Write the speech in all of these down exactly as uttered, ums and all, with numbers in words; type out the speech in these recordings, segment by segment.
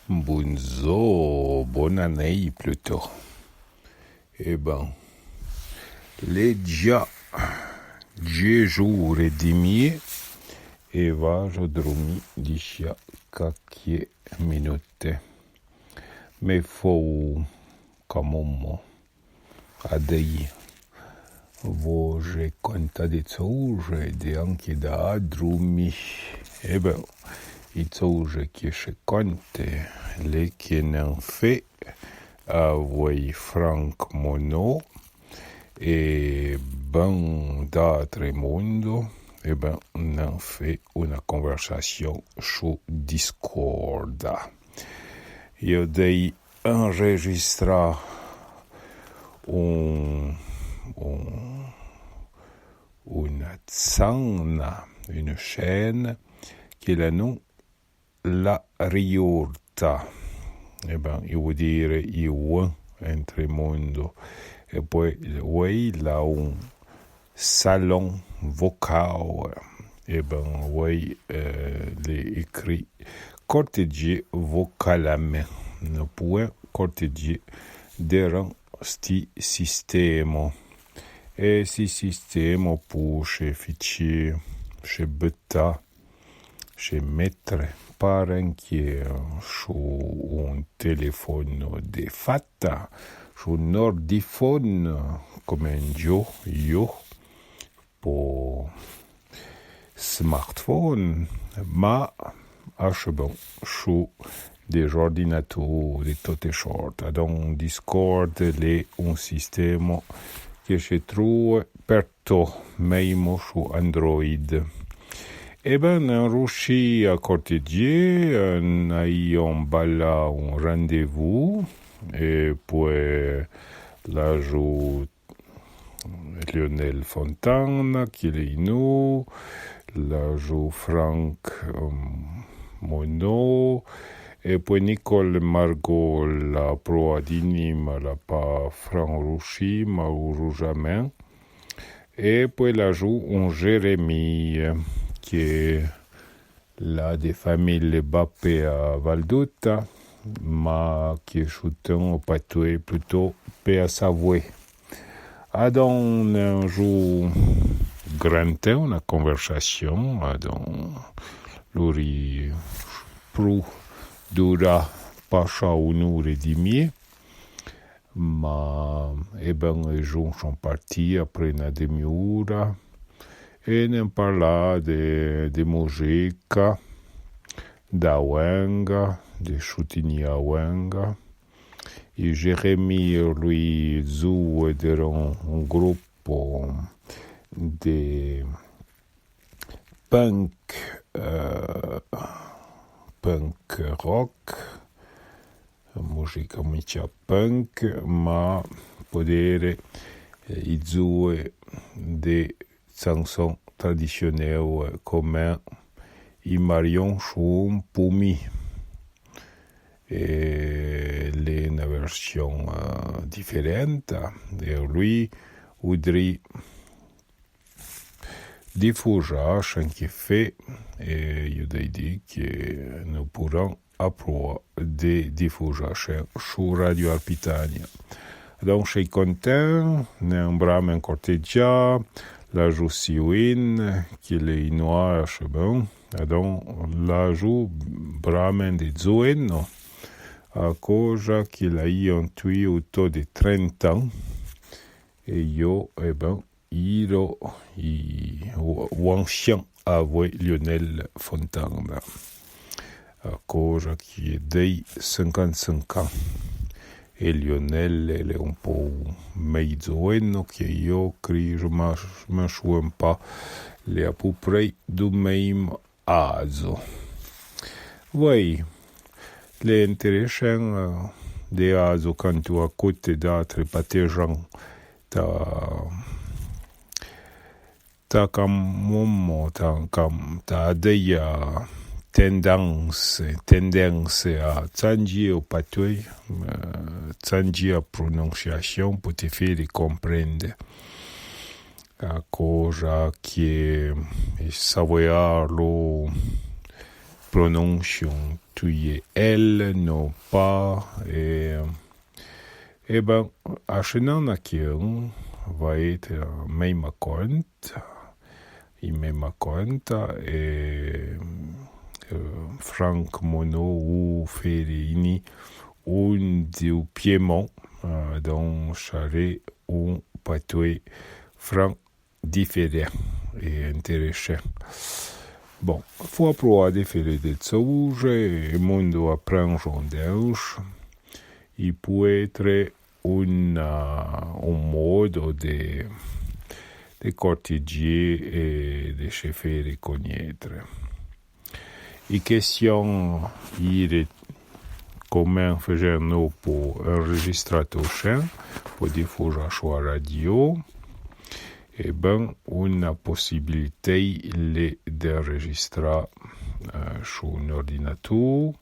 Bondzor, bonne année plutôt. Eh ben, l'è dja dze jour é demi é vajo dromì dichà qualque minute. Me fo quand même adé vo conta de tsouje de anque da dromì. Eh ben, i tsouje que che conte, l'è que n'en fé avoué Franck Monod é ben d'atre mondo, eh ben, n'en fé una conversation su Discord. Io dei enregistrà un, un, una tsana, une chaîne, que l'a non La Riorta. Eh ben, i vo dire i vo entre mondo. É poué, oué, l'a un salon vocal. Eh ben, oué, eh, l'è écrit cortedjé vocalame. No poué cortedjé deran sti sistemo. É sti sistemo pou che fichie, che beta, che metre, parenque su un telefono de fata, su un ordifono, comme dio io, po smartphone, ma ache bon su des ordinateurs de tote sorte. Adon Discord l'è un sistemo que che trouve perto, meimo su Android. Eh ben, n'en rouchi a cortedjé, eh, n'aïon bala un rendez-vous, é poué l'a jou Lionel Fontana, que l'è inou, l'a jou Franck, euh, Monod, é poué Nicole Margot, l'a proa di Nîmes, l'a pa fran rouchi, ma ou roujamen. É poué l'a jou un Jérémie, que l'a de famille ba pe a Valdouta, ma que chouton o patoué plutôt pe a Savoué. Adon n'en jou grante una conversation, adon l'ouri prou dura pacha un ure é demi. Ma, eh ben, é jou son parti apré na demi-ura. É n'en parla de, de mujica, da ouenga, de choutinha ouenga. É Jérémie, lui, zou deran un groupo de punk, euh, punk rock, mujica micha punk, ma podere, eh, i zoue de chanson tradicioneu, eh, comme i marion su un pumi. É l'è na version, eh, diferenta, é lui oudri difuja chen que fé, é io dei di que no pouran aproa de difuja chen su Radio Arpitania. Adon chei conten, n'en bramen cortedja, l'a jou Siouin, que l'è inoua, che bon. Adon l'a jou bramen de zoeno, a coja que l'a ion tui outo de trenta an, é io, é ben, iro i, o, o ancien avoué Lionel Fontana. A coja que dei cinquante-cinq an. É Lionel, l'è un pou mei zoeno que io, crì, ma, ma chouin pa, l'è a pou prei du meimo azo. Voi, l'è interessen, eh, de azo quand tu acoute d'atre patejan, ta, ta cam momo, ta cam, ta deia tendance, tendance a tsangi o patoué, eh, tsangi a prononciation, pou te fére comprende. A coja que, eh, Savoué lo prononcion tu y è el, no pa, e, e ben, a chenan a quien va être mei ma cont, i mei ma conta, e, eh, Franck Monod ou Ferrini, un du Piémont, eh, donc charé un patoué franc différent e intéressant. Bon, fo aproà de fére de tsouze, e mondo apprend jon deus, i pou être un, eh, un modo de, de cortedjé e de se fére cognétre. I question ire comen fèjen no po enregistrà to chin, po difusà su a radio, e ben, una possibilité l'è d'enregistrà, eh, su un ordinateur,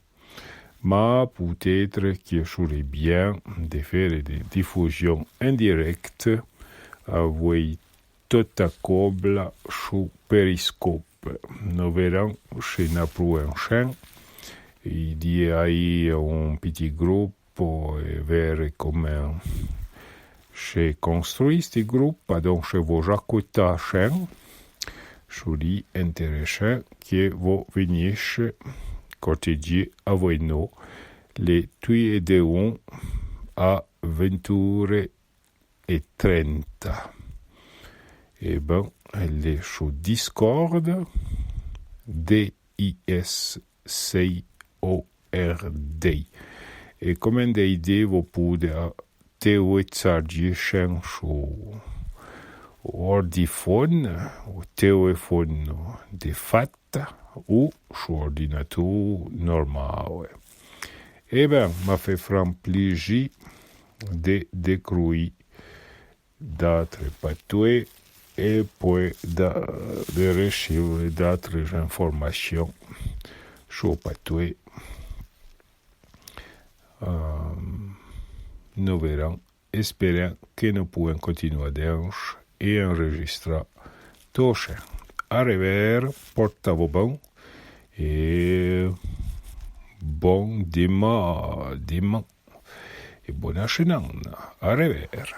ma peut-être que serait bien de faire des diffusions en direct avoué tota cobla su Periscope. No veran se n'a prou un chin. I di ai un petit groupe e vère comen se construit sti groupe, adon se vo acotà chin, serie intéressant que vo veniche cortedjé avoué no le tui e de un a vinture e trenta. E ben, l'è su Discord, D I S C O R D. E comen de idée, vo poude télécharger chin su ordiphone, o téléphone de fat, ou su ordinateur normal. E ben, m'a fait franc pléji de décroui d'âtre patoué e poué da, de receuvre d'âtre information su patoué. Euh, no veran. Esperen que no pouen continuà deus e enregistrà to chin. A revère, portâ-vo bon e bon dima, dima e bona chenana. A revère.